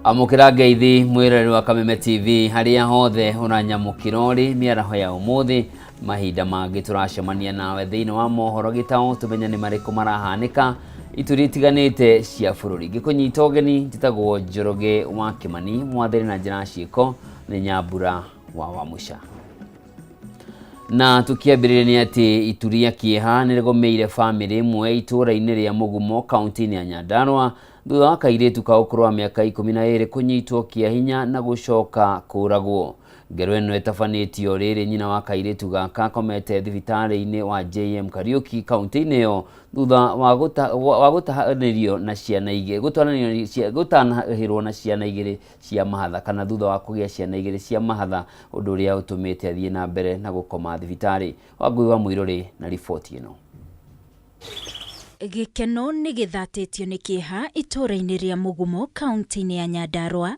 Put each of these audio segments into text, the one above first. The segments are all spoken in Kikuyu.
Amũkĩra ngeithi mwĩroreri wa Kameme TV harĩa hothe ũranyamũkĩra ũrĩ mĩaraho ya ũmũthĩ. Mahinda mangĩ tũracemania nawe thĩinĩ wa mohoro gĩtaũ tũmenye nĩ marĩkũ marahanĩka ituri itiganĩte cia bũrũri. Ngĩkũnyita ũgeni njĩtagwo Njoroge wa Kĩmani, mwathĩri na njĩra ya ciĩko nĩ Nyambura wa Wamũca. Na tũkĩambĩrĩria nĩ atĩ itu rĩa kĩeha nĩ rĩgũmĩire bamĩrĩ ĩmwe itũũra-inĩ rĩa Mũgumo kaunti-inĩ ya Nyandarua thutha wa kairĩtu ka ũkũrũ wa mĩaka 12 kũnyitwo kĩa hinya na gũcoka kũragwo. Ngero ĩno ĩtabanĩtio rĩrĩ nyina wa kairĩtu gaka akomete thibitarĩ-inĩ wa JM Kariuki kaunti-inĩ ĩyo thutha wa gũtahanĩrio na ciana igĩrĩ gũtanahĩrwo na ciana igĩrĩ cia mahatha kana thutha wa kũgĩa ciana igĩrĩ cia mahatha ũndũ ũrĩa ũtũmĩte athiĩ na mbere na gũkoma thibitarĩ. Wangũi wa Mũirũrĩ na riboti ĩno. Gĩkeno nĩ gĩthatĩtio nĩ kĩeha itũũra-inĩ rĩa Mũgumo kaunti-inĩ ya Nyandarua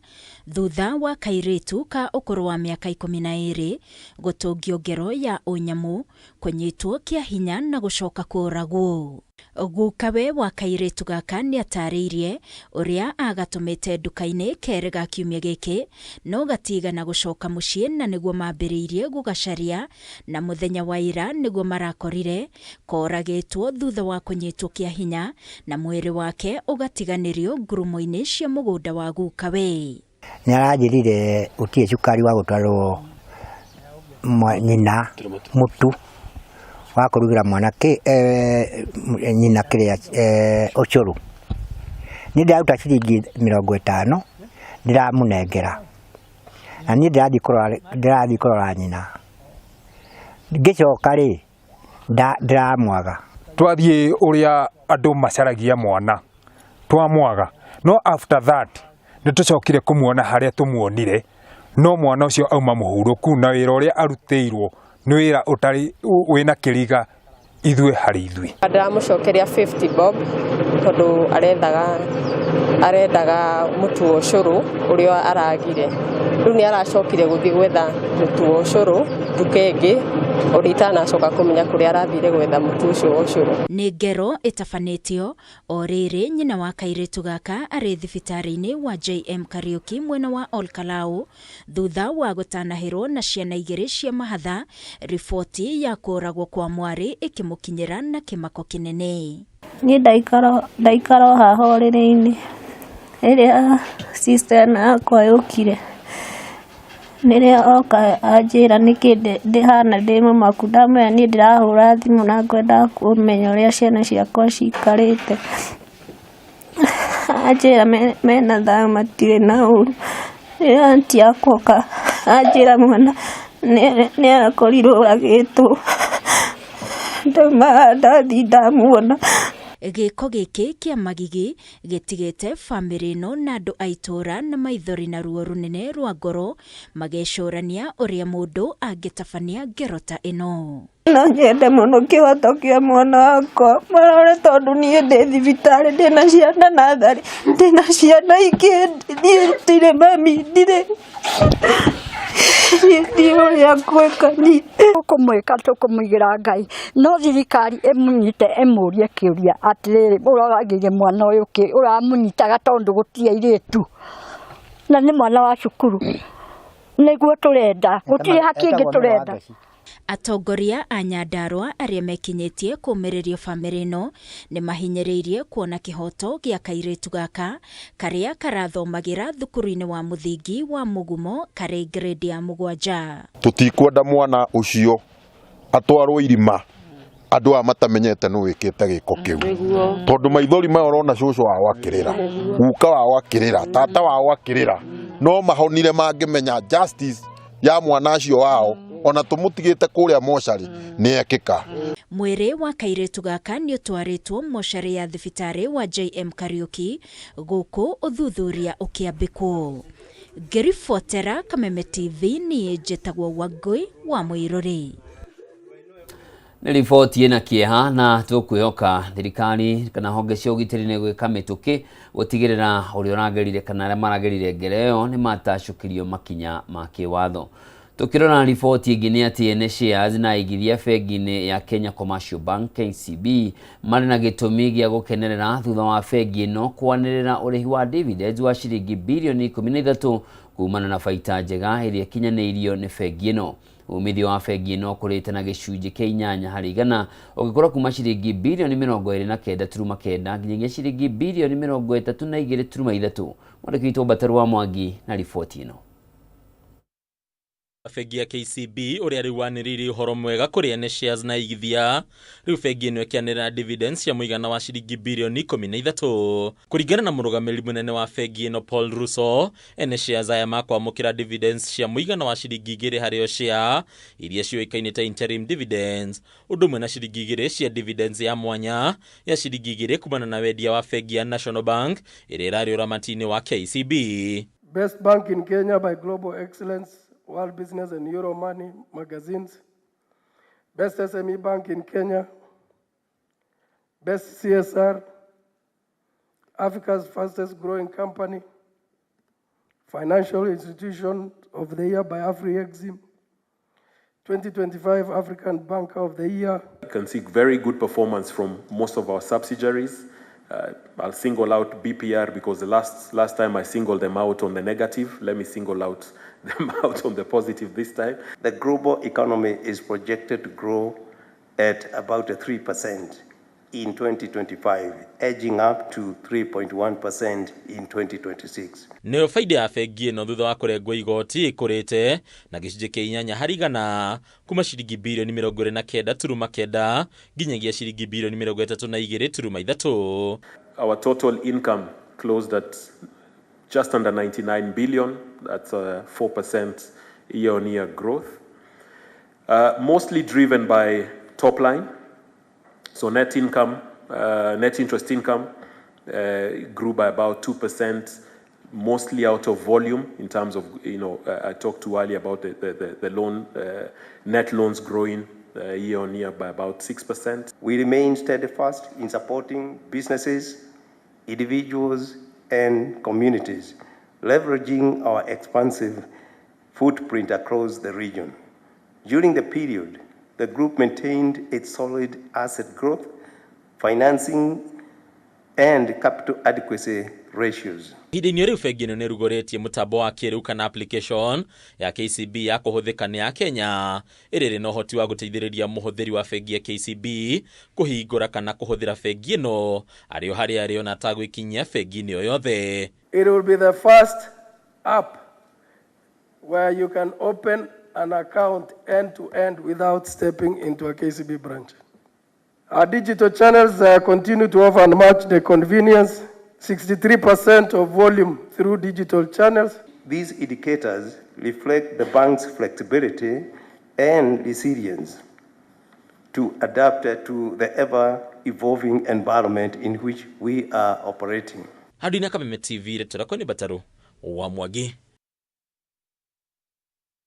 thutha wa kairĩtu ka ũkũrũ wa mĩaka 12 gũtũngio ngero ya ũnyamũ, kũnyitwo kĩa hinya na gũcoka kũũragwo. Gukawe wa kairĩtu gaka nĩatarĩirie ũrĩa agatũmĩte nduka-inĩ kerĩ ga kiumia gĩkĩ no gatigana gũcoka mũciĩ na nĩguo mambĩrĩirie gũgacaria na mũthenya wa ira nĩguo marakorire Koragĩtwo thutha wa kũnyitwo kĩa hinya na mwĩrĩ wake ũgatiganĩrio ngurumo-inĩ cia mũgũnda wa gukawe. Nĩ aranjĩrire gũtirĩ cukari wa gũtwarwo nyina mũtu wa kũrugĩra mwana nyina kĩrĩa ũcũrũ. Niĩ ndĩraruta ciringi 50 ndĩramũnengera na niĩ ndĩrathiĩ kũrora nyina. Ngĩcoka rĩ ndĩramwaga. Twathiĩ ũrĩa andũ macaragia mwana twamwaga, no after that nĩ tũcokire kũmuona harĩa tũmuonire, no mwana ũcio auma mũhurũku na wĩra ũrĩa arutĩirwo nĩ wĩra ũtarĩ wĩna kĩriga ithuĩ harĩ ithuĩ. Ndĩramũcokeria 50 bob tondũ arethaga arendaga mũtu wa ũcũrũ ũrĩa aragire. Rĩu nĩ aracokire gũthiĩ gwetha mũtu wa ũcũrũ nduka ĩngĩ ũrĩa itanacoka kũmenya kũrĩa arathire gwetha mũtu ũcio wa ũcũrũ. Nĩ ngero ĩtabanĩtio o rĩrĩ nyina wa kairĩtu gaka arĩ thibitarĩ-inĩ wa JM Kariuki mwena wa Olkalau thutha wa gũtanahĩrwo na ciana igĩrĩ cia mahatha, riboti ya kũragwo kwa mwarĩ ĩkĩmũkinyĩra na kĩmako kĩnene. Niĩ ndaikara o haha ũrĩrĩ-inĩ rĩrĩa sister ĩno yakwa yũkire, nĩrĩo oka anjĩra nĩkĩ ndĩhana ndĩ mũmaku, ndamwĩra niĩ ndĩrahũra thimũ na ngwendaga kũmenya ũrĩa ciana ciakwa cikarĩte. Anjĩra mena thayũ matirĩ na ũru. Rĩrĩa anti yakwa oka anjĩra mwana nĩ akorirwo oragĩtwo, ndauma haha ndathiĩ ndamuona. Gĩko gĩkĩ kĩa magigi gĩtigĩte bamĩrĩ ĩno na andũ a itũũra na maithori na ruo rũnene rwa ngoro magecũrania ũrĩa mũndũ angĩtabania ngero ta ĩno. No nyende mũno kĩhoto kĩa mwana wakwa marore tondũ niĩ ndĩ thibitarĩ ndĩna ciana natharĩ ndĩna ciana ingĩ niĩ ndirĩ mami ndirĩ niĩ ndiũĩ ũrĩa ngwĩka niĩ. Tũkũmwĩka tũkũmũigĩra Ngai no thirikari ĩmũnyite ĩmũrie kĩũria atĩrĩrĩ ũroragĩire mwana ũyũ kĩ ũramũnyitaga tondũ gũtirĩ airĩtu na nĩ mwana wa cukuru nĩguo tũrenda gũtirĩ hakĩngĩ tũrenda. Atongoria a Nyandarua arĩa mekinyĩtie kũmĩrĩrio bamĩrĩ ĩno nĩ mahinyĩrĩirie kuona kĩhoto gĩa kairĩtu gaka karĩa karathomagĩra thukuru-inĩ wa mũthingi wa Mũgumo karĩ grade ya 7. Tũtikwenda mwana ũcio atwarwo irima andũ aya matamenyete nũ wĩkĩte gĩko kĩu tondũ maithori maya ũrona cũcũ wao akĩrĩra, guka wao akĩrĩra, tata wao akĩrĩra, no mahonire mangĩmenya justice ya mwana acio wao ona tũmũtigĩte kũrĩa mocarĩ nĩ ekĩka. Mwĩrĩ wa kairĩtu gaka nĩ ũtwarĩtwo mocarĩ ya thibitarĩ wa JM Kariuki gũkũ ũthuthuria ũkĩambĩkwo. Ngĩribotera Kameme TV niĩ njĩtagwo Wangũi wa Mũirũrĩ. Nĩ riboti ĩna kĩeha na tũkwĩhoka thirikari kana honge cia ũgitĩri nĩ gwĩka mĩtũkĩ gũtigĩrĩra ũrĩa ũragerire kana arĩa maragerire ngero ĩyo nĩ matacũkĩrio makinya ma kĩwatho. Tukirora riboti ĩngĩ nĩ atĩ ene shares na aigithia bengi-inĩ ya Kenya Commercial Bank KCB marĩ na gĩtũmi gĩa gũkenerera thutha wa bengi ĩno kwanĩrĩra ũrĩhi wa dividends wa ciringi birioni 13 kumana na baita njega ĩrĩa ĩkinyanĩirio nĩ bengi ĩno. Umithio wa bengi ĩno ũkũrĩte na gĩcunjĩ kĩa 8% ũgĩkũra kuma ciringi birioni 29.9 nginyagia ciringi birioni 32.3. Mwandĩki witũ Mbatarũ wa Mwangi na riboti ĩno. Bengi ya KCB ũrĩa rĩu wanĩrĩire ũhoro mwega kũrĩ ene shares na igithia rĩu bengi ĩno ĩkĩanĩrĩra dividends cia mũigana wa ciringi birioni 13. Kũringana na mũrũgamĩrĩri mũnene wa bengi ĩno Paul Russo, ene shares aya makwamũkĩra dividends cia mũigana wa ciringi 2 harĩ o share iria ciũĩkaine ta interim dividends, ũndũ ũmwe na ciringi 2 cia dividends ya mwanya ya ciringi 2 kumana na wendia wa bengi ya National Bank ĩrĩa ĩrarĩ ũramati-inĩ wa KCB. Best bank in Kenya by Global Excellence, World Business and Euro Money magazines, Best SME Bank in Kenya, Best CSR, Africa's fastest growing company, Financial Institution of the Year by AfriExim, 2025 African Banker of the Year. You can see very good performance from most of our subsidiaries. I'll single out BPR because the last time I singled them out on the negative. Let me single out them out on the positive this time. The global economy is projected to grow at about 3% in 2025, edging up to 3.1% in 2026. Nĩyo baida ya bengi ĩno thutha wa kũrengwo igoti ĩkũrĩte na gĩcunjĩ kĩa 8% kuma ciringi birioni 29.9 nginyagia ciringi birioni 32.3. Our total income closed at just under 99 billion. That's a 4% year-on-year growth. Mostly driven by top line. So net income, net interest income grew by about 2%, mostly out of volume in terms of, you know, I talked to earlier about the loan, net loans growing year on year by about 6%. We remain steadfast in supporting businesses, individuals, and communities, leveraging our expansive footprint across the region. During the period, the group maintained its solid asset growth, financing, and capital adequacy ratios. Ihinda-inĩ rĩu bengi ĩno nĩrugũrĩtie mũtambo wa kĩrĩu kana application ya KCB ya kũhũthĩka nĩ Akenya ĩrĩa ĩrĩ na ũhoti wa gũteithĩrĩria mũhũthĩri wa bengi ya KCB kũhingũra kana kũhũthĩra bengi ĩno arĩ o harĩa arĩ ona atagwĩkinyia bengi-inĩ o yothe. It will be the first app where you can open an account end-to-end without stepping into a KCB branch. Our digital channels continue to offer unmatched the convenience, 63% of volume through digital channels. These indicators reflect the bank's flexibility and resilience to adapt to the ever-evolving environment in which we are operating. Handũ-inĩ Kameme TV, rĩtwa nĩ Batarũ wa Mwangi.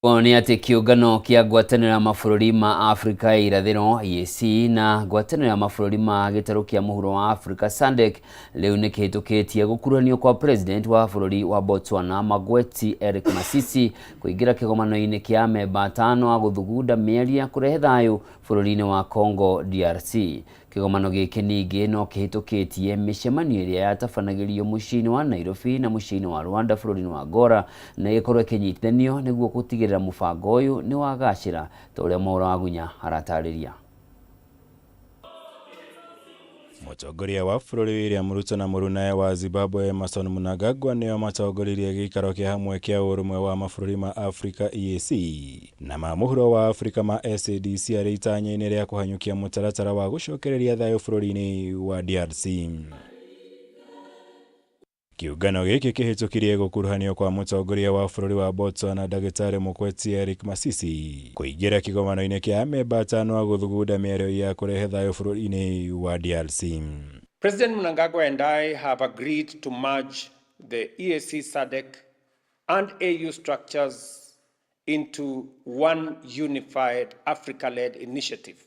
Nĩ atĩ kĩũngano kĩa ngwatanĩro ya mabũrũri ma Afrika ya irathĩro EAC na ngwatanĩro ya mabũrũri ma gĩtarũ kĩa mũhuro wa Afrika SADC rĩu nĩ kĩhĩtũkĩtie gũkuruhanio kwa president wa bũrũri wa Botswana Mokgweetsi Eric Masisi kũingĩra kĩgomano-inĩ kĩa amemba atano a gũthugunda mĩario ya kũrehe thayũ bũrũri-inĩ wa Congo DRC. Kĩgomano gĩkĩ ningĩ no kĩhĩtũkĩtie mĩcemanio ĩrĩa yatabanagĩrio mũciĩ-inĩ wa Nairobi na mũciĩ-inĩ wa Rwanda bũrũri-inĩ wa Angola na ĩgĩkorwo ĩkĩnyitithanio nĩguo gũtigĩrĩra mũbango ũyũ nĩ wagacĩra ta ũrĩa Mwaũra Wagunya aratarĩria. Mũtongoria wa bũrũri William Ruto na mũrunawe wa Zimbabwe Emmerson Mnangagwa nĩo matongoririe gĩikaro kĩa hamwe kĩa ũrũmwe wa mabũrũri ma Afrika EAC na ma mũhuro wa Afrika ma SADC arĩ itanya-inĩ rĩa kũhanyũkia mũtaratara wa gũcokereria thayũ bũrũri-inĩ wa DRC. Kĩũngano gĩkĩ kĩhĩtũkirie gũkuruhanio kwa mũtongoria wa bũrũri wa Botswana Ndagĩtarĩ Mokgweetsi Eric Masisi kũingĩra kĩgomano-inĩ kĩa amemba atano a gũthugunda mĩario ya kũrehe thayũ bũrũri-inĩ wa DRC. President Mnangagwa and I have agreed to merge the EAC, SADC and AU structures into one unified Africa-led initiative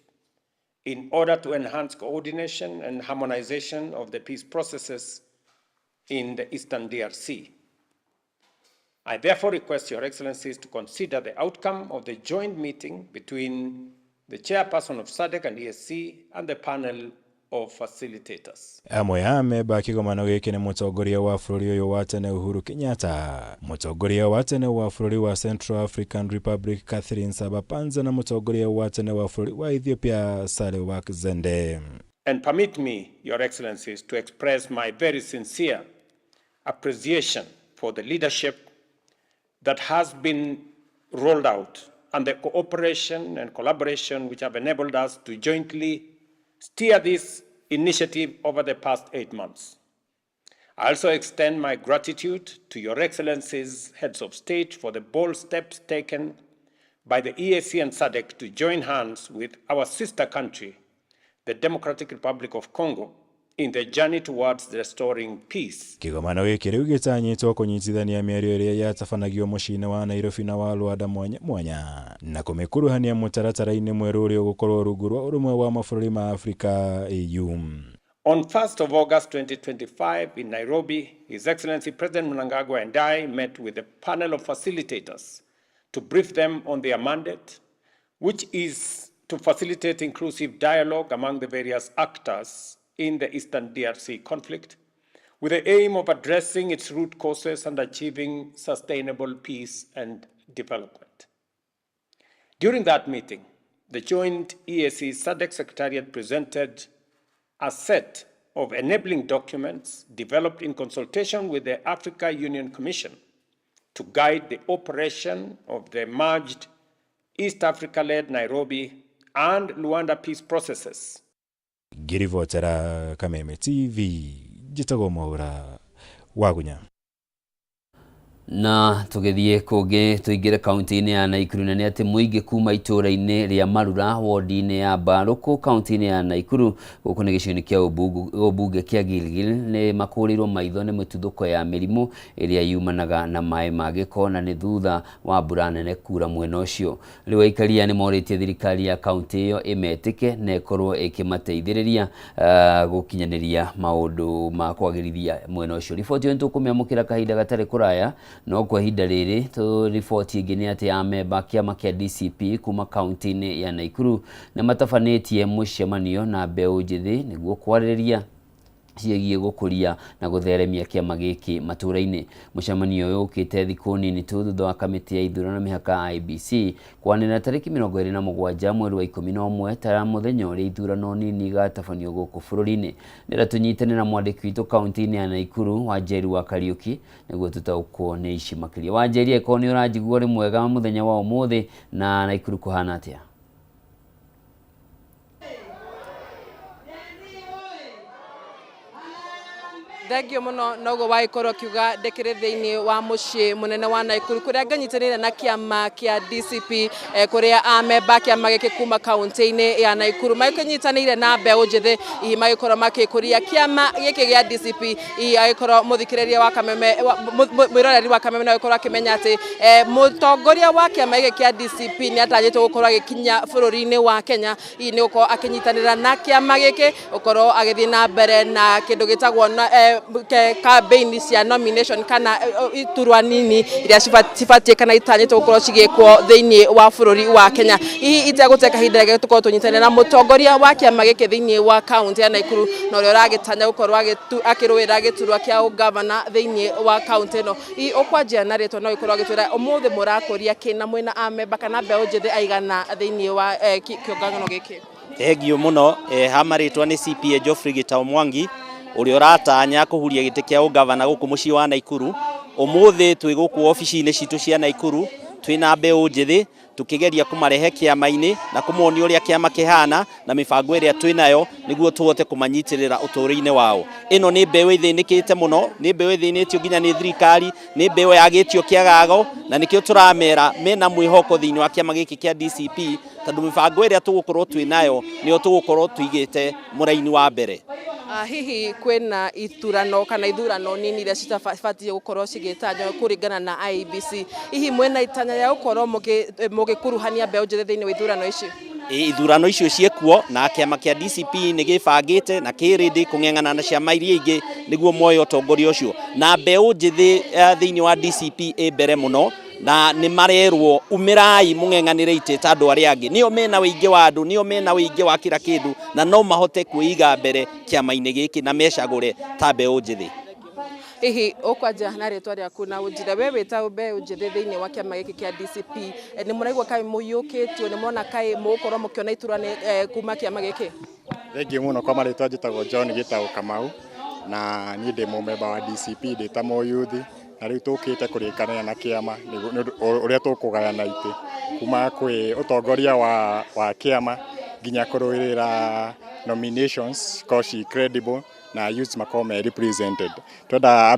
in order to enhance coordination and harmonization of the peace processes in the Eastern DRC. I therefore request Your Excellencies to consider the outcome of the joint meeting between the chairperson of SADC and EAC and the panel of facilitators. Amwe a amemba a kĩgomano gĩkĩ nĩ mũtongoria wa bũrũri ũyũ wa tene Uhuru Kenyatta, mũtongoria wa tene wa bũrũri wa Central African Republic Catherine Samba Panza na mũtongoria wa tene wa bũrũri wa Ethiopia Sahle-Work Zewde. And permit me, Your Excellencies, to express my very sincere appreciation for the leadership that has been rolled out and the cooperation and collaboration which have enabled us to jointly steer this initiative over the past 8 months. I also extend my gratitude to Your Excellencies, Heads of State, for the bold steps taken by the EAC and SADC to join hands with our sister country, the Democratic Republic of Congo, in the journey towards restoring peace. Kĩgomano gĩkĩ rĩu gĩtanyĩtwo kũnyitithania mĩario ĩrĩa yatabanagio mũciĩ-inĩ wa Nairobi na wa Luanda mwanya mwanya na kũmĩkuruhania mũtaratara-inĩ mwerũ ũrĩa ũgũkorwo rungu rwa ũrũmwe wa mabũrũri ma Afrika AU. On 1st of August 2025 in Nairobi, His Excellency President Mnangagwa and I met with a panel of facilitators to brief them on their mandate, which is to facilitate inclusive dialogue among the various actors in the Eastern DRC conflict, with the aim of addressing its root causes and achieving sustainable peace and development. During that meeting, the joint EAC SADC Secretariat presented a set of enabling documents developed in consultation with the Africa Union Commission to guide the operation of the merged East Africa-led Nairobi and Luanda peace processes. Ngĩribotera Kameme TV, njĩtagwo Mwaũra Wagunya. Na tũgĩthiĩ kũngĩ tũingĩre kaunti-inĩ ya Naikuru, na nĩ atĩ mũingĩ kuma itũũra-inĩ rĩa Marura wodi-inĩ ya Mbarũkũ kaunti-inĩ ya Naikuru, gũkũ nĩ gĩcigo-inĩ kĩa ũmbunge kĩa Gilgil, nĩ makũrĩirwo maitho nĩ mĩtuthũko ya mĩrimũ ĩrĩa yumanaga na maĩ ma gĩko, na nĩ thutha wa mbura nene kura mwena ũcio. Rĩu aikaria nĩ morĩtie thirikari ya kaunti ĩyo ĩmetĩke na ĩkorwo ĩkĩmateithĩrĩria gũkinyanĩria maũndũ ma kwagĩrithia mwena ũcio. Riboti ĩyo nĩ tũkũmĩamũkĩra kahinda gatarĩ kũraya, no kwa ihinda rĩrĩ riboti ĩngĩ nĩ atĩ amemba kĩama kĩa DCP kuma kaunti-inĩ ya Naikuru nĩ matabanĩtie mũcemanio na mbeũ njĩthĩ nĩguo kwarĩrĩria ciĩgiĩ gũkũria na gũtheremia kĩama gĩkĩ matũũra-inĩ. Mũcemanio ũyũ ũkĩte thikũ nini tu thutha wa kamĩtĩ ya ithurano na mĩhaka IEBC kwanĩrĩra tarĩki 27 mweri wa 11 ta mũthenya ũrĩa ithurano nini igatabanio gũkũ bũrũri-inĩ. Nĩra tũnyitane na mwandĩki witũ kaunti-inĩ ya Naikuru Wanjeri wa Kariuki nĩguo tũtaũkwo nĩ ici makĩria. Wanjeri, angĩkorwo nĩ ũranjigua ũrĩ mwega mũthenya wa ũmũthĩ, na Naikuru kũhana atĩa? Thengio muno noguo wagĩkorwo ũkiuga ndĩkĩrĩ thĩinĩ wa mũciĩ mũnene wa Naikuru kũrĩa nganyitĩrĩire na kĩama kĩa DCP kũrĩa amemba kĩama gĩkĩ kuma kaunti-inĩ ya Naikuru magĩkĩnyitanĩire na mbeũ njĩthĩ hihi magĩkorwo magĩkũria kĩama gĩkĩ gĩa DCP. Hihi agĩkorwo mũthikĩrĩria wa Kameme, mwĩroreri wa Kameme no agĩkorwo akĩmenya atĩ mũtongoria wa kĩama gĩkĩ kĩa DCP nĩ atanyĩtwo gũkorwo agĩkinya bũrũri-inĩ wa Kenya, hihi nĩ gũkorwo akĩnyitanĩra na kĩama gĩkĩ gũkorwo agĩthiĩ na mbere na kĩndũ gĩtagwo campaign cia nomination kana iturwa nini iria cibatiĩ kana itanyĩtwo gũkorwo cigĩkwo thĩinĩ wa bũrũri wa Kenya. Hihi itegũte kahinda reke tũkorwo tũnyitanĩre na mũtongoria wa kĩama gĩkĩ thĩinĩ wa kaunti ya Naikuru na ũrĩa ũragĩtanya gũkorwo akĩrũĩra gĩturwa kĩa ũgavana thĩinĩ wa kaunti ĩno. Hihi ũkwanjia na rĩtwa no gĩkorwo agĩtwĩra ũmũthĩ mũrakũria kĩ na mwĩna amemba kana mbeũ njĩthĩ aigana thĩinĩ wa kĩũngano gĩkĩ? Thengio mũno. Ha marĩtwa nĩ CPA Geoffrey Gitau Mwangi ũrĩa ũratanya kũhuria gĩtĩ kĩa ũgavana gũkũ mũciĩ wa Naikuru. Ũmũthĩ twĩ gũkũ obici-inĩ citũ cia Naikuru twĩna mbeũ njĩthĩ tukigeria kũmarehe kĩama-inĩ na kũmonia ũrĩa kĩama kĩhana na mĩbango ĩrĩa twĩnayo nĩguo tũhote kũmanyitĩrĩra ũtũũro-inĩ wao. Ĩno nĩ mbeũ ĩthĩnĩkĩte mũno, nĩ mbeũ ĩthĩnĩtio nginya nĩ thirikari, nĩ mbeũ yagĩtio kĩagago, na nĩkĩo tũramera mena mwĩhoko thĩinĩ wa kĩama gĩkĩ kĩa DCP, tondũ mĩbango ĩrĩa tũgũkorwo twĩnayo nĩyo tũgũkorwo tũigĩte mũraini wa mbere. Hihi kwĩna iturano kana ithurano nini iria citabatiĩ gũkorwo cigĩtanywo kũringana na IEBC, hihi mwĩna itanya rĩa gũkorwo mũgĩkuruhania mbeũ njĩthĩ thĩinĩ wa ithurano ici? Ĩ, ithurano icio ciĩkuo na kĩama kĩa DCP nĩ gĩbangĩte na kĩ ready kũng'eng'ana na ciama iria ingĩ nĩguo moe ũtongoria ũcio. Na mbeũ njĩthĩ thĩinĩ wa DCP ĩ mbere mũno na nĩ marerwo umĩrai mũng'eng'anĩre itĩ ta andũ arĩa angĩ. Nĩo mena ũingĩ wa andũ, nĩo mena ũingĩ wa kila kĩndũ na no mahote kwĩiga mbere kĩama-inĩ gĩkĩ na mecagũre ta mbeũ njĩthĩ. Hihi ũkwanja na rĩtwa rĩaku na ũnjĩre we wĩ ta mbeũ njĩthĩ thĩinĩ wa kĩama gĩkĩ kĩa DCP, nĩ mũraigua kaĩ mũiyũkĩtio, nĩ mũrona kaĩ mũgũkorwo mũkĩona iturwa nĩ kuma kĩama gĩkĩ? Thengiũ mũno, kwa marĩtwa njĩtagwo John Gĩtaũ Kamau na niĩ ndĩ mũmemba wa DCP ndĩ ta mũyuthi, na rĩu tũkĩte kũrĩkanĩra na kĩama nĩ ũndũ ũrĩa tũkũgayana itĩ kuma kwĩ ũtongoria wa kĩama nginya kũrũĩrĩra nominations cikorwo ci credible na youths makorwo me represented. Twenda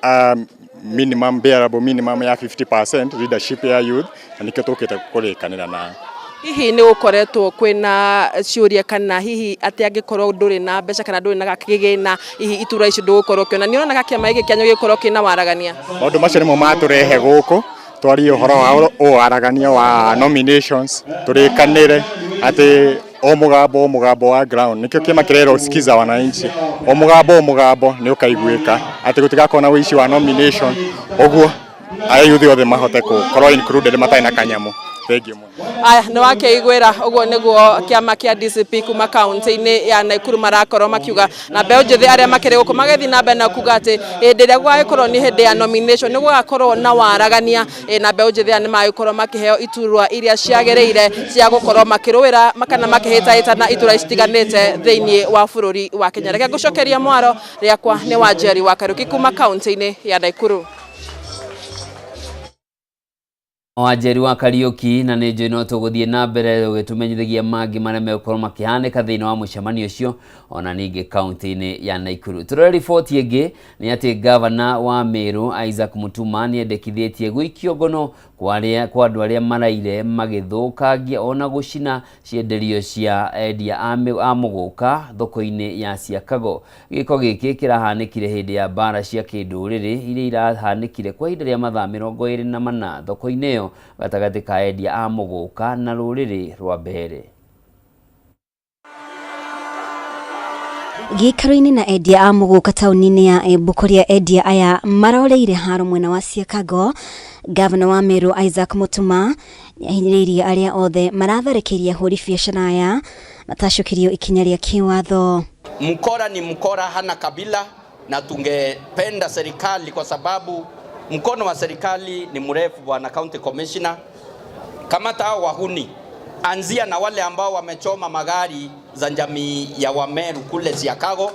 a minimum bearable minimum ya 50% leadership ya youth, na nĩkĩo tũkĩte kũrĩkanĩra nao. Hihi nĩ gũkoretwo kwĩna ciũria kana hihi atĩ angĩkorwo ndũrĩ na mbeca kana ndũrĩ na kĩgĩna, hihi iturwa icio ndũgũkorwo ũkĩona? Nĩ ũrona kĩama gĩkĩ kĩanyu gĩgũkorwo kĩna waragania? Maũndũ macio nĩmo matũrehe gũkũ twarie ũhoro wa ũwaragania wa nominations, tũrĩkanĩre atĩ o mũgambo o mũgambo wa ground, nĩkĩo kĩama kĩrerwo sikiza wananchi, o mũgambo o mũgambo nĩ ũkaiguĩka, atĩ gũtigakorwo na ũici wa nomination, ũguo ayuthi othe mahote gũkorwo included matarĩ na kanyamũ. Thengiũ mũno. Aya, nĩ wakĩiguĩra ũguo nĩguo kĩama kĩa DCP kuma kaunti-inĩ ya Nakuru marakorwo makiuga, na mbeũ njĩthĩ arĩa makĩrĩ gũkũ magĩthiĩ na mbere na kuga atĩ hĩndĩ ĩrĩa gũgagĩkorwo nĩ hĩndĩ ya nomination nĩ gũgakorwo na waragania, na mbeũ njĩthĩ aya nĩ magĩkorwo makĩheo iturwa iria ciagĩrĩire cia gũkorwo makĩrũĩra kana makĩhĩtahĩtana iturwa citiganĩte thĩinĩ wa bũrũri wa Kenya. Reke ngũcokeria mwaro rĩakwa nĩ Wanjeri wa Kariuki kuma kaunti-inĩ ya Nakuru. Wanjeri wa Kariuki, na nĩ njũĩ no tũgũthiĩ na mbere ũgĩtũmenyithagia mangĩ marĩa megũkorwo makĩhanĩka thĩinĩ wa mũcemanio ũcio ona ningĩ kaunti-inĩ ya Nakuru. Tũrore riboti ĩngĩ nĩ atĩ gavana wa Meru Isaac Mutuma nĩ endekithĩtie gũikio ngono kwa andũ arĩa maraire magĩthũkangia ona gũcina cienderio cia endia a mũgũka thoko-inĩ ya Siakago. Gĩko gĩkĩ kĩrahanĩkire hĩndĩ ya mbara cia kĩndũrĩrĩ iria irahanĩkire kwa ihinda rĩa mathaa 24 thoko-inĩ ĩyo gatagatĩ ka endia a mũgũka na rũrĩrĩ rwa Mbere. Gĩikaro-inĩ na endia a mũgũka taũni-inĩ ya Embu kũrĩa endia aya maroreire haro mwena wa Siakago, gavana wa Meru Isaac Mutuma nĩahinyĩrĩirie arĩa othe maratharĩkĩirie ahũri biacara aya matacũkĩrio ikinya rĩa kĩwatho. Mkora ni mkora, hana kabila, na tungependa serikali, kwa sababu mkono wa serikali ni mrefu, bwana county commissioner, kamata hao wahuni, anzia na wale ambao wamechoma magari za jamii ya Wameru kule Siakago,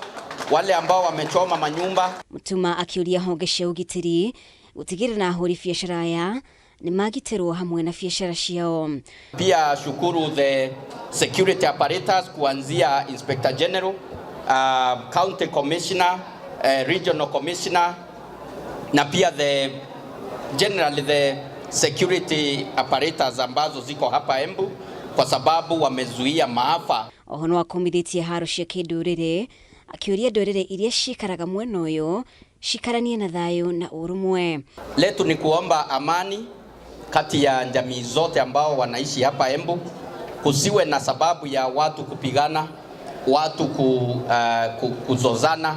wale ambao wamechoma manyumba. Mutuma akiuria honge cia ũgitĩri gũtigĩrĩra ahũri biacara aya nĩ magitĩrwo hamwe na biacara ciao. Pia shukuru the security apparatus kuanzia Inspector General, County Commissioner, Regional Commissioner, na pia the generally the security apparatus ambazo ziko hapa Embu kwa sababu wamezuia maafa. Oho no akomithĩtie haro cia kĩndũrĩrĩ akiũria ndũrĩrĩ iria cikaraga mwena ũyũ cikaranie na thayũ na ũrũmwe. Letu ni kuomba amani kati ya jamii zote ambao wanaishi hapa Embu, kusiwe na sababu ya watu kupigana, watu kuzozana,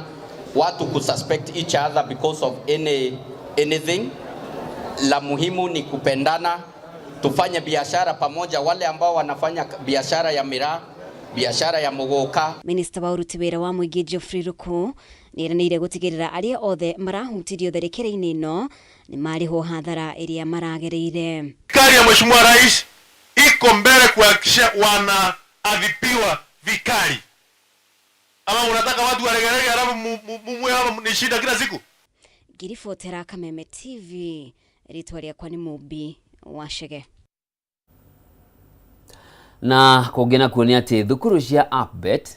watu kususpect each other because of anything. La muhimu ni kupendana, tufanye biashara pamoja, wale ambao wanafanya biashara ya miraa, biashara ya mugoka. Minista wa ũruti wĩra wa mũingĩ Geoffrey Ruku nĩeranĩire gũtigĩrĩra arĩa othe marahutirio tharĩkĩra-inĩ ĩno nĩ marĩhwo hathara ĩrĩa maragereire. Serikali ya Mheshimiwa Rais iko mbele kuhakikisha wanaadhibiwa vikali. Ama unataka watu waregerege alafu mumwe hapa ni shida kila siku? Ngiribotera Kameme TV, rĩtwa rĩakwa nĩ Mũmbi wa Chege. Na kũngĩ nakuo nĩ atĩ thukuru cia APBET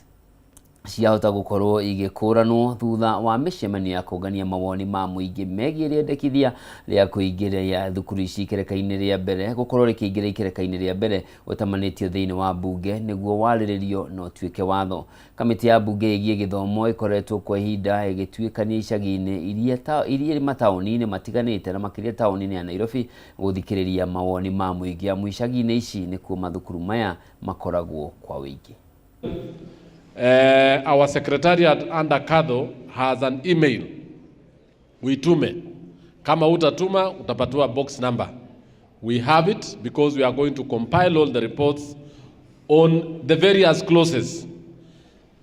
Ciahota gũkorwo igĩkũranwo thutha wa mĩcemanio ya kũngania mawoni ma mũingĩ megiĩ rĩendekithia rĩa kũingĩria thukuru ici ikereka-inĩ rĩa mbere gũkorwo rĩkĩingĩra ikereka-inĩ rĩa mbere ũtamanĩtio thĩinĩ wa mbunge nĩguo warĩrĩrio na ũtuĩke watho. Kamĩtĩ ya mbunge ĩgiĩ gĩthomo ĩkoretwo kwa ihinda ĩgĩtuĩkania icagi-inĩ iria irĩ mataũni-inĩ matiganĩte na makĩria taũni-inĩ ya Nairobi gũthikĩrĩria mawoni ma mũingĩ amu icagi-inĩ ici nĩkuo mathukuru maya makoragwo kwa ũingĩ. Our secretariat under Kadho has an email. Uitume. Kama utatuma utapatiwa box number. We have it because we are going to compile all the reports on the various clauses.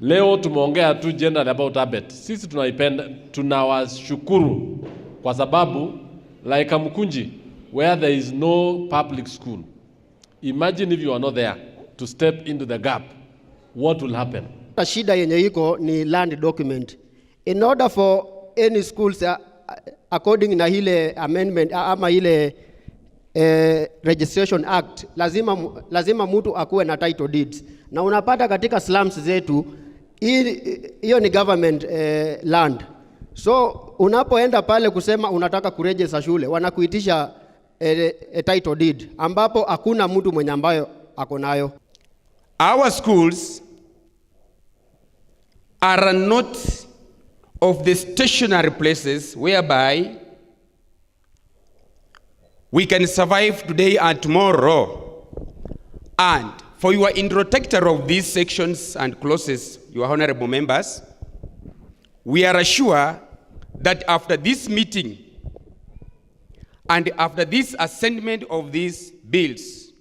Leo tumeongea tu general about ABET. Sisi tunaipenda, tunawashukuru kwa sababu like Mkunji, where there is no public school. Imagine if you are not there to step into the gap. What will happen? Shida yenye iko ni land document. In order for any schools according na ile amendment ama ile Registration Act, lazima mtu akuwe na title deeds. Na unapata katika slums zetu hiyo ni government land. So unapoenda pale kusema unataka kuregister shule, wanakuitisha title deed ambapo hakuna mtu mwenye ambayo ako nayo. Our schools are not of the stationary places whereby we can survive today and tomorrow. And for your introductor of these sections and clauses, your honorable members, we are sure that after this meeting and after this assentment of these bills,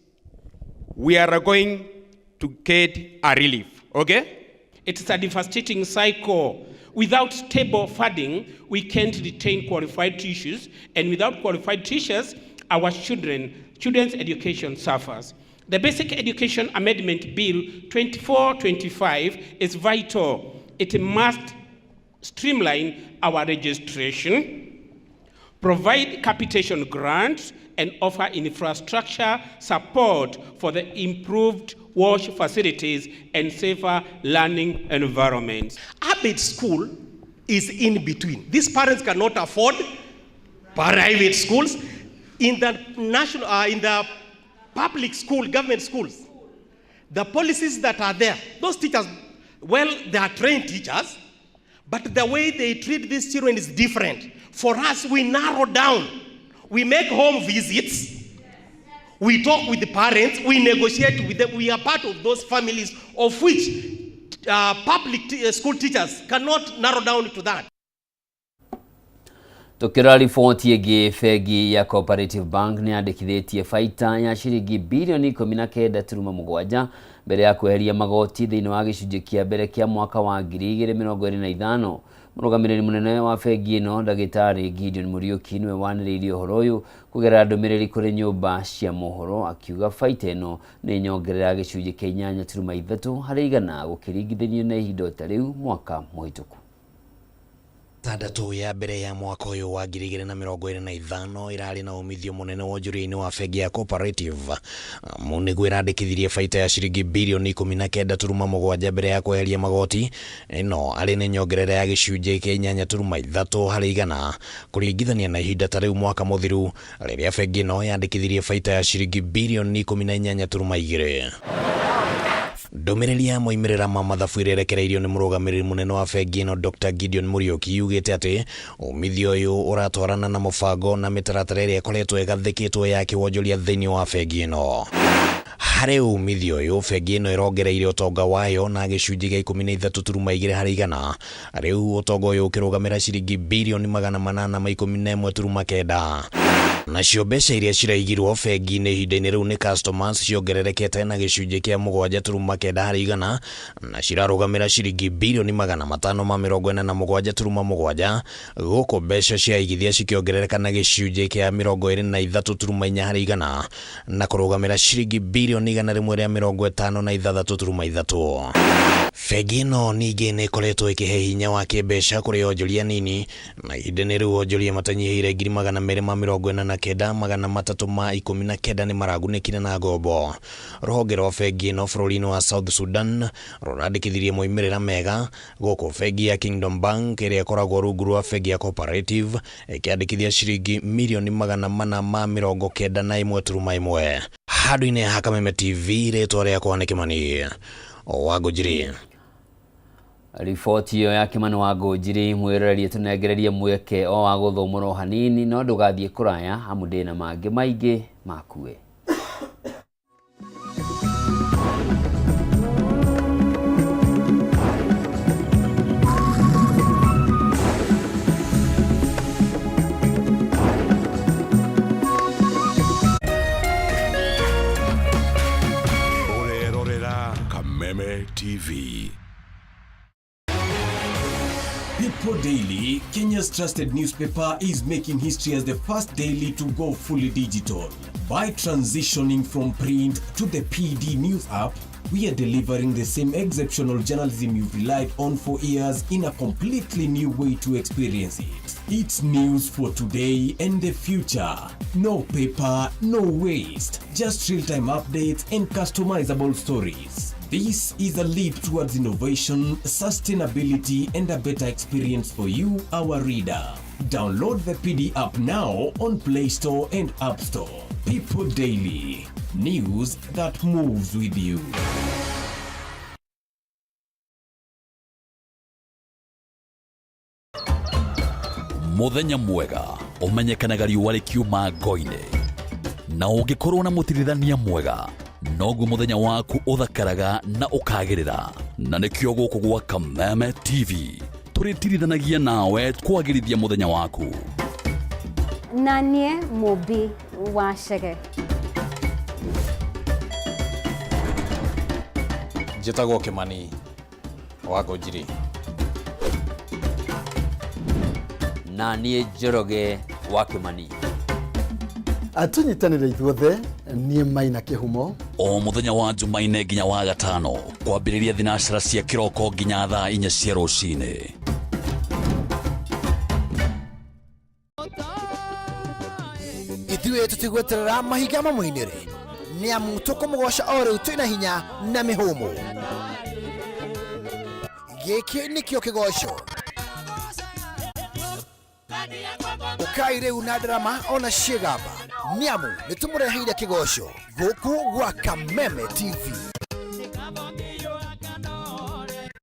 we are going to get a relief, okay? It's a devastating cycle. Without stable funding, we can't retain qualified teachers, and without qualified teachers, our children's education suffers. The Basic Education Amendment Bill 2425 is vital. It must streamline our registration, provide capitation grants, and offer infrastructure support for the improved wash facilities and safer learning environments. ABET school is in between. These parents cannot afford private schools. In the national, in the public school, government schools, the policies that are there, those teachers, well, they are trained teachers, but the way they treat these children is different. For us, we narrow down. We make home visits. We talk with the parents. We negotiate with them. We are part of those families of which public school teachers cannot narrow down to that. Tukirora riboti ĩngĩ, bengi ya Cooperative Bank nĩ yandĩkithĩtie baita ya ciringi birioni 19.7 mbere ya kweheria magoti thĩinĩ wa gĩcunjĩ kĩa mbere kĩa mwaka wa 2025. Mũrũgamĩrĩri mũnene wa bengi ĩno ndagĩtarĩ Gideon Mũriũki nĩwe wanĩrĩirie ũhoro ũyũ kũgerera ndũmĩrĩri kũrĩ nyũmba cia mohoro, akiuga baita ĩno nĩ nyongerera ya gĩcunjĩ kĩa 8.3 harĩ igana gũkĩringithanio na ihinda ta rĩu mwaka mũhĩtũku. Tandatũ ya mbere ya mwaka ũyũ wa 2025 ĩrarĩ na umithio mũnene wonjoria-inĩ wa bengi ya Cooperative amu nĩguo ĩrandĩkithirie baita ya ciringi birioni 19.7 mbere ya kweheria magoti. Ĩno arĩ nĩ nyongerera ya gĩcunjĩ kĩa 8.3 harĩ igana kũringithania na ihinda ta rĩu mwaka mũthiru rĩrĩa bengi ĩno yandĩkithirie baita ya ciringi birioni 18.2. Ndũmĩrĩri ya moimĩrĩra ma mathabu ĩrĩa ĩrekereirio nĩ mũrũgamĩrĩri mũnene wa bengi ĩno Dr. Gideon Mũriũki yugĩte atĩ umithio ũyũ ũratwarana na mũbango na mĩtaratara ĩrĩa ĩkoretwo ĩgathĩkĩtwo ya kĩwonjoria thĩinĩ wa bengi ĩno. Harĩ umithio ũyũ, bengi ĩno ĩrongereire ũtonga wayo na gĩcunjĩ gĩa 13.2 harĩ igana. Rĩu ũtonga ũyũ ũkĩrũgamĩra ciringi birioni 811.9. Nacio mbeca iria ciraigirwo bengi-inĩ ihinda-inĩ rĩu nĩ customers ciongererekete na gĩcunjĩ kĩa 7.9 harĩ igana na cirarũgamĩra ciringi birioni 547.7, gũkũ mbeca cia igithia cikĩongerereka na gĩcunjĩ kĩa 23.4 harĩ igana na kũrũgamĩra ciringi birioni birioni 156.3. Bengi ĩno ningĩ nĩ ĩkoretwo ĩkĩhe hinya wa kĩmbeca kũrĩ onjoria nini na ihinda-inĩ rĩu onjoria matanyihĩire 249,319 nĩ maragunĩkire na ngombo. Rũhonge rwa bengi ĩno bũrũri-inĩ wa South Sudan rũrandĩkithirie moimĩrĩra mega gũkũ bengi ya Kingdom Bank ĩrĩa ĩkoragwo rungu rwa bengi ya Cooperative ĩkĩandĩkithia ciringi mirioni 491.1. Handũ-inĩ ha Kameme TV, rĩtwa rĩakwa nĩ Kĩmani wa Ngũnjiri. Riboti ĩyo ya Kĩmani wa Ngũnjiri mwĩroreri ĩtũnengererie mweke o wa gũthũmũra hanini no ndũgathiĩ kũraya amu ndĩna mangĩ maingĩ makue. Ũrerorera Kameme TV. People Daily, Kenya's trusted newspaper, is making history as the first daily to go fully digital. By transitioning from print to the PD News app, we are delivering the same exceptional journalism you've relied on for years in a completely new way to experience it. It's news for today and the future. No paper, no waste. Just real-time updates and customizable stories. This is a leap towards innovation, sustainability, and a better experience for you, our reader. Download the PD app now on Play Store and App Store. People Daily, news that moves with you. Muthenya mwega ũmenyekanaga riũa rĩkiuma ngo-inĩ, na ũngĩkorwo na mũtirithania mwega noguo mũthenya waku ũthakaraga na ũkagĩrĩra. Na nĩkĩo gũkũ gwa Kameme TV tũrĩtirithanagia nawe kwagĩrithia mũthenya waku. Na niĩ Mũmbi wa Chege. Njĩtagwo Kĩmani wa Ngũnjiri. Na niĩ Njoroge wa Kĩmani. Tũnyitanĩre ithuothe, niĩ Maina Kĩhumo. O mũthenya wa Jumaine nginya wa gatano kwambĩrĩria thinacara cia kĩroko nginya thaa 4 cia rũcinĩ. Ithuĩ tũtigweterera mahinga mamũinĩre, nĩ amu tũkũmũgoca o rĩu twĩna hinya na mĩhũmũ. Gĩkĩ nĩkĩo kĩgoco. Ũkai rĩu na ndarama ona ciĩgamba, nĩ amu nĩ tũmũreheire kĩgoco gũkũ gwa Kameme TV.